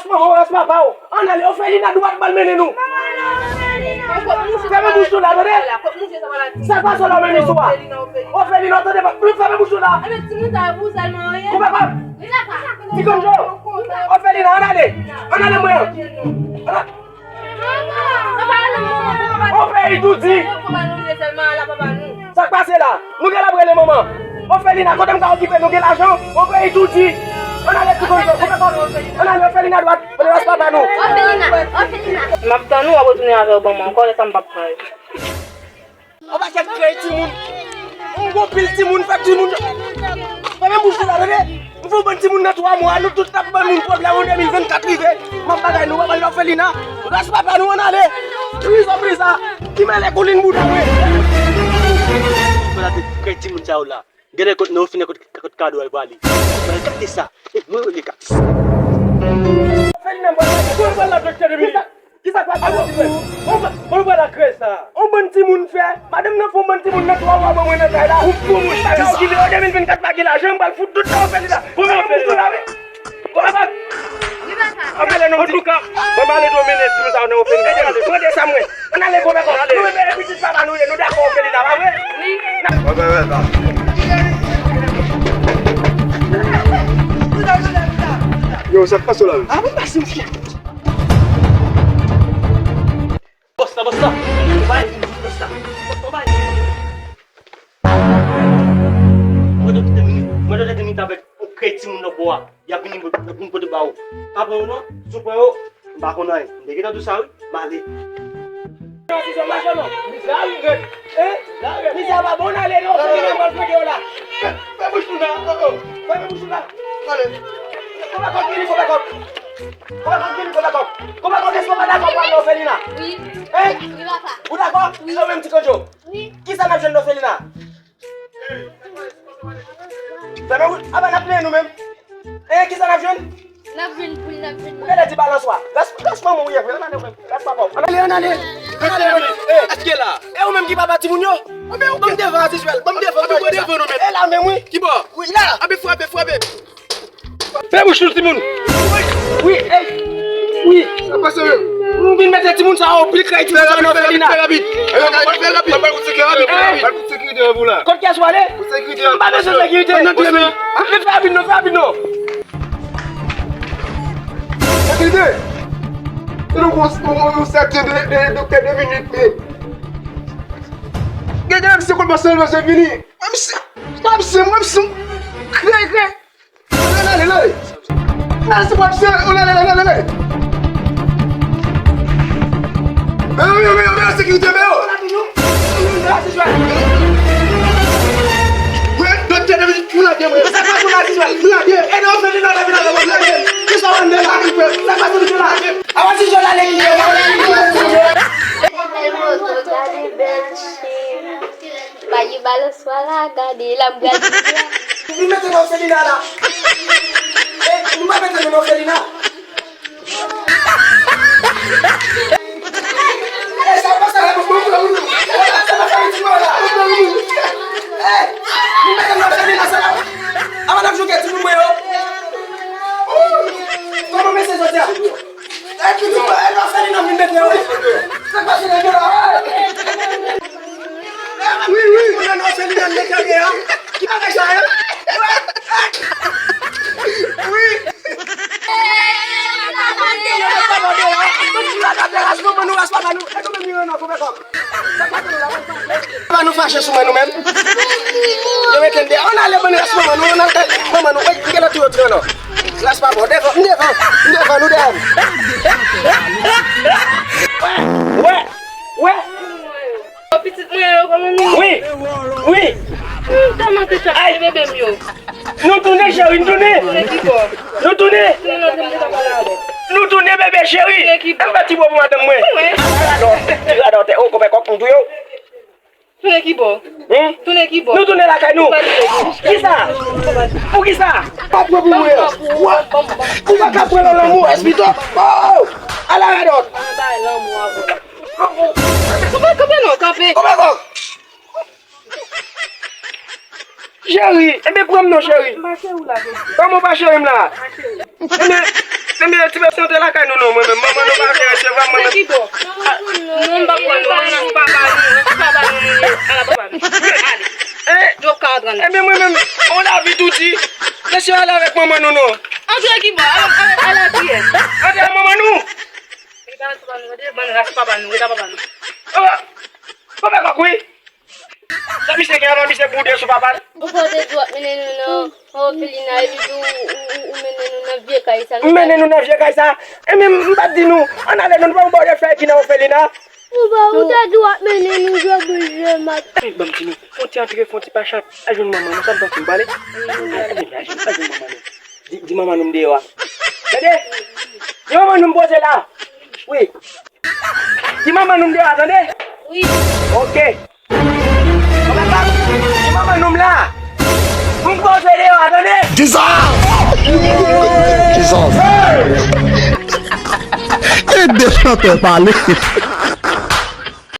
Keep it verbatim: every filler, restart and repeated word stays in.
Manman w ras papa w. Ann ale, Ofelina dwat, ba l mennen nou. Fèmen bouch ou la, tande? Sa k pase w la, menm isi a? Ofelina, w tande, pa fèmen bouch ou la. Koupe kòb. Ti Konjo. Ofelina, ann ale. Ann ale, mwen. Ann ale. On peyi tou di. Sa k pase la? Nou gen l ap rele manman. Ofelina, kote m ka okipe nou, gen lajan? On peyi tou di. Ann ale, Ti Konjo, koupe kòb. Ann ale, Ofelina dwat. Ann ale, ras papa nou. Ofelina, Ofelina. M ap tann ou, w ap retounen avè w ban mwen ankò, lè sa m p ap pran yo. On pakèt krèy timoun. On gwo pil timoun, fè timoun. Fèmen bouch ou la, tande? M fè yon bann timoun nan twa mwa, nou tout n ap ban moun pwoblèm, an de mil vennkat rive. M ap bagay nou, papa l òfelina. Ras papa nou, ann ale. Prizo, priza. Ki mele koulin bouda mwen. Fè la tèt krèy timoun sa yo la. Gade kot nou fini kot, kot kado al pale. Mwen gade sa. E mwen rele gade sa. Òfelina, mwen pral la doktè de mili. Kisa k pase? Mwen pral la krèy sa. On bann timoun fè. Madanm nan fè on bann timoun nan twa mwa ban mwen nan kay la. Ou fou, monchè. Bagay ki vle an de mil vennkat pa gen lajan, m pral fout tout sa Ofelina. Pou mwen, Ofelina. Kòman pa? Wi, papa. Apele non. Antouka, mwen pale tou mennen timoun sa nan Ofelina. Ede m, mande sa mwen. Ann ale, kòman pa? Nou reveye pitit papa nou ye, nou dakò Ofelina, pa vre? Wi. Yo, sa k pase la? Ah, mwen pase yon fye. Bòs la, bòs la. Bay, bòs la. Bòs la, bay. Mwen dwe te vini, mwen dwe te vini avèk yon krèy timoun nan bò a. Y ap vini, y ap vini pote ba ou. Pa pran yo non, si w pran yo, m pa konn anyen. M te gentan di w sa wi, m ale. Yon ti zòn machan non. Mizè a wi, gèt. Hein? Mizè a pa bon, ale non, se li menm pral flanke yo la. Fè, fè bouch ou la, oh, oh. Fèmen bouch ou la. Ale. Kòman kòb vini, kòman kòb? Kòman kòb vini, kòman kòb? Kòman kòb, èske w pa dakò pou al nan òfelina? Wi. Hein? Wi, papa. Ou dakò? Wi. Ou menm Ti Konjo? Wi. Kisa n ap jwenn nan òfelina? Fèmen bouch, apa n ap plenyen nou menm? Eh, kisa n ap jwenn? N ap jwenn poul, n ap jwenn. Ou genlè di balanswa. Ras, ras manman w ye vre, ann ale, ann ale, ann ale. Ann ale, ann ale. Eh, èske la? E ou menm ki papa timoun yo? Ban m devan, Asiswèl, ban m devan, ban m devan nou menm. E la menm, wi. Ki bò? Wi, la. Abe, frape, frape. Fè bouch nou, timoun. Wi, ey. Wi. Sa pase menm? Nou vin mete timoun sa yo pli krèy timoun sa nan òfelina. Fè rapid, fè rapid. Fè rapid. Fè rapid. Fè rapid. Fè rapid. Kot kiyès w ale? Pou sekirite. M pa bezwen sekirite. Nan de minit. Fè rapid non, fè rapid non. Sekirite. Se nou bon, bon, bon, sèten de, de, doktè de minit, men. Gade, gade, se kòman se, se vini. Mwen, se, mwen, se, mwen, se, krèy, krèy. Lè, lè, lè, lè. Lè, se pa, se, lè, lè, lè, lè, lè. Mè yo, mè yo, mè yo, mè yo, sekirite, mè yo. Mwen, doktè de vizit, mwen lage, mwen. Sa pa pou la, Tijol. Mwen lage. E non, fè vin la, vin la, mwen lage. Kisa w ande la? Sa pa pou la. Awa, Tijol, ale, Tijol, ale, Tijol. Gade bèl cheri. Pa gen balanswa la, gade la m pral di a. Nou mete nan òfelina la. E, nou pa mete nou nan òfelina. E, sa pa sa la, bon, bon, bon, bon. Sa pa sa, bon, bon, bon. E, nou mete nan òfelina sa la. Avan n ap joure timoun mwen yo. Kòman mesye jodi a? E, pitit mwen, e, nan òfelina m vin mete yo. Sa k pase nan gen la? Wi, wi. Mwen nan òfelina m mete yo. Ki bagay sa ye? Wi. Yo mete n deyò. Ras manman nou, ras papa nou. E nou menm nou nan koupe kòb. Sa k pase nou la? Pa nou fache sou mwen nou menm. Yo mete n deyò. Ann ale, bann ras manman nou, ann ale. Manman nou, ey, m genlè touye w ti non. Ras papa, devan, m devan, m devan, nou devan. Wè, wè, wè. Pitit mwen yo, kòman nou ye? Wi, wi. M tèlman te chak se bebe m yo. Nou tounen, cheri, nou tounen. Tounen ki bò? Nou tounen. Tounen nan zòn m te ka pale avè. Nou tounen, bebe cheri. Tounen ki bò? Al fè ti bo pou madanm mwen. Wi. Radòtè, ti radòtè. O, konpè kòk, m touye w. Tounen ki bò? Hmm? Tounen ki bò? Nou tounen lakay nou. Kisa? Pou kisa? Pa pran pou mwen. Ou pa ka pran nan lanmou, espito. Oh! Ala radòt. Anba lanmou avè. Kanpe, kanpe non, kanpe. Kanpe kòk. Cheri, enben pran m non, cheri. M pa cheri w la, bebe. Kòman w pa cheri m la? M pa cheri w. Enben, Ebyen, ti mesye, antre lakay nou non, mwen menm. Manman nou pa vle resevwa m, mwen menm. Ki bò? Non, m pa pran nou, mwen rans papa nou, rans papa nou nou ye. Ala papa nou. Ale. Eh, Djòb ka antre anndan. Ebyen, mwen menm, on lavi tou di. Mesye, ale avèk manman nou non. Antre ki bò? Ala, ala, ala kiyès? Antre ak manman nou. Li pa rans papa nou, tande? Bann rans papa nou, rete ak papa nou. Oh, papa kòk wi. Sa misye gen avan misye boude sou papa l? Ou pa te di w ap mennen nou nan òfelina epi tou ou, ou, ou mennen nou nan vye kay sa. M mennen nou nan vye kay sa. E menm m pa t di nou, ann ale non, nou pa yon bòdè fèy ki nan òfelina. Ou pa, ou te di w ap mennen nou jwe boul jwe mat. Ban m di nou, fon ti antre, fon ti pase al jwenn manman nou, sa m panse m pale. Al jwenn, al jwenn, al jwenn manman nou. Di, di manman nou m deyò a. Tande? Di manman nou m poze la. Wi. Di manman nou m deyò a, tande? Wi. Ok. Di manman nou m la. Pou m poze deyò a, tande? Jesus! Jesus! E de chantè pale.